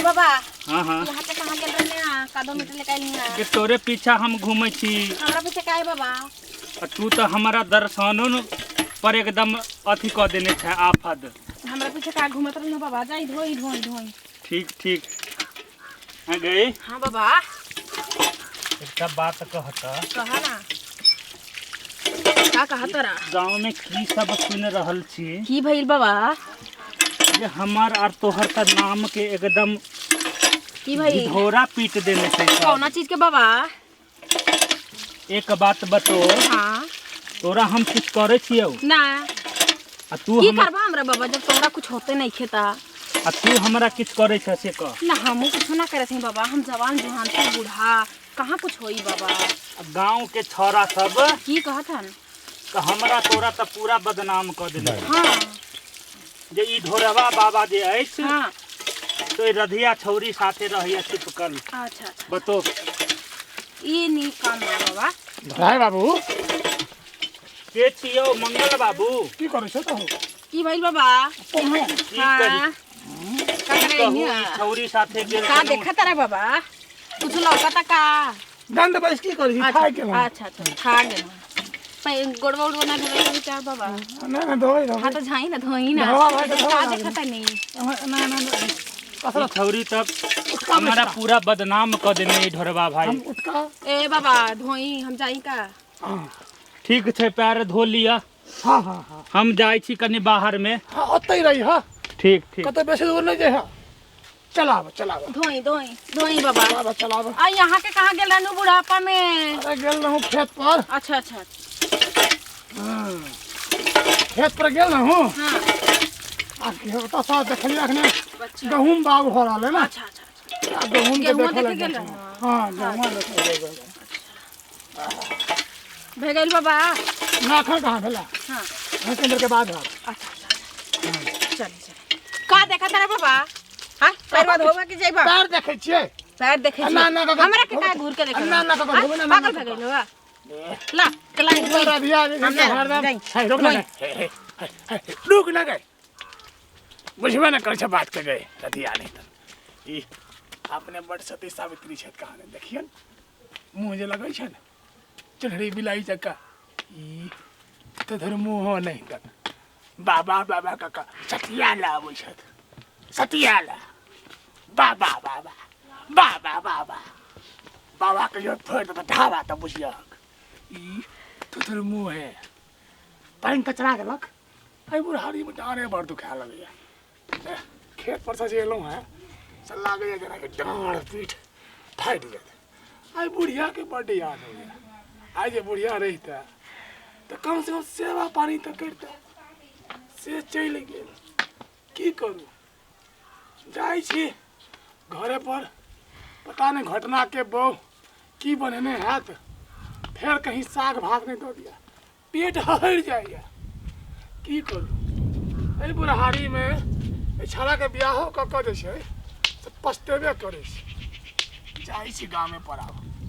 ए बाबा। हाँ हाँ। यहाँ पे कहाँ गेल रहने आ कादो मिट्टी लेके आइली आ के तोरे पीछा हम घूमै छी। हमरा पीछे काहे बाबा? आ तू तऽ हमारा दर्शनो न पर एकदम अथी कऽ देने छै आफत। हमरा पीछे का घूमत रहने बाबा? जाई धोई धोई धोई। ठीक ठीक। हाँ गई। हाँ बाबा। एकटा बात कहता। कहा ना। का कहा तोरा? गाँव में की सब सुन रहल छी? की भइल बाबा? जे हमर और तोहर का नाम के एकदम की भइल? ढोरा पीट देने छै सब। कौना चीज के बाबा? एक बात बतो। हाँ। तोरा हम कुछ करे छियौ? ना। आ तू की हम करबा हमरा बाबा जब तोरा कुछ होते नहीं खेता? आ तू हमरा किछ करे छ से कह। ना हमहू कुछ ना करे बाबा, हम जवान जुहान तू बूढ़ा कहाँ कुछ होई बाबा। गांव के छौरा सब की कहत हन? तो हमरा तोरा तो पूरा बदनाम कर देने। हाँ। जे ई ढोरवा बाबा जे अछि। हाँ। तो ई रधिया छौरी साथे रहिया चिपकल। अच्छा अच्छा। बतो। ई नी काम बा बाबा। राय बाबू। के छियौ मंगल बाबू? की करै छौ तू? की भइल बाबा? की हाँ। कही? का करे कहू नी? ई छौरी साथे गेल का छलहुँ। देखत रे बाबा? कुछ लौकता का? गंध बस की करै छी? अच्छा, खा गेलहुँ। अच्छा अच्छा खा गेलहुँ। गोड़वा उड़वा ना धोवे के विचार बाबा? ना ना धोई धोई। हाँ तो झाई ना धोई ना। धोवा भाई, धोवा का भाई। देखत नहीं? ना ना ना। ई छौरी तब हमारा पूरा बदनाम कर देने ई ढोरवा भाई। हम उठका। ए बाबा धोई हम जाई का? हाँ। ठीक छै पैर धो लिअ। हाँ हाँ हाँ। हम जाइ छी कनि बाहर में। हाँ ओतै रही हाँ। ठीक ठीक। कतौ बेसी दूर नहीं जाइ हाँ। चलाब चलाब। धोई धोई धोई बाबा। चलाब चलाब। आ यहाँ के कहाँ गेल रहनु बुढ़ापा में? अरे गेल रहूँ खेत पर। अच्छा अच्छा। हाँ। खेत पर गेल रहूँ। हाँ। आ ओतऽ सँ देखलियै अखने अच्छा। गहूँम बाग हो रहल है ना। अच्छा अच्छा अच्छा। आ गहूँम के गेहुआ देखै लए देखे गेल गेल रहूँ। हाँ गहूँमा देखे गेल रहूँ। भए गेल बाबा? ना एखन कहाँ भेला? हाँ। केंद्र के बाद होत। अच्छा अच्छा चल चल। का देखा तारा बाबा? हाँ पैरवा धोबा के जाइबा? पैर देखै छियै। पैर देखै छियै। ना, ना, काका। हमरा के का घूर के देखै? ना, ना, काका, हाँ? धोबे ना, ना, पागल ना, भए गेल बा। ला चला ऊपर रधिया जे हम छै ना, हरदम। जाई। हे, रुक ना गए। हे, हे, हे, हे, रुक ना गए। बुझबे ना करै छै बात के गए रधिया नहीं तऽ। ई अपने बड़ सती सावित्री छथि कहाँ ने देखियन मुँह जे लगै छै ने चढ़ी बिलाई जकाँ ई तऽ धर मुँहो नहीं तक बाबा बाबा काका सतिया ला आबै छथि सतिया ला बाबा बाबा बाबा बाबा बाबा के जो फोड़ि देतऽ ढाबा तऽ बुझियक ई तो मुँह है पानि कचरा देलक। एहि बुढ़ारीमे डाँड़े बड़ दुखाए लगैए। खेत पर से जे एलहुँ हेँ से लागैए जेनाकि डाँड़ पीठ फाटि जायत। आइ बुढ़ियाके बड्ड याद अबैए। आइ जे बुढ़िया रहितै तऽ कमसँ कम सेवा पानि तऽ करितै, से चलि गेल। की करू, जाइ छी घरे पर, पता नहि घटनाके बहु की बनेने हैत, फेर कहीं साग भात नहि दऽ दिअ, पेट हहरि जाइए। की करू, एहि बुढ़ारीमे एहि छौड़ाके बियाहो कऽ कऽ जे छै से पछतेबे करै छी। जाइ छी गामे पर आब।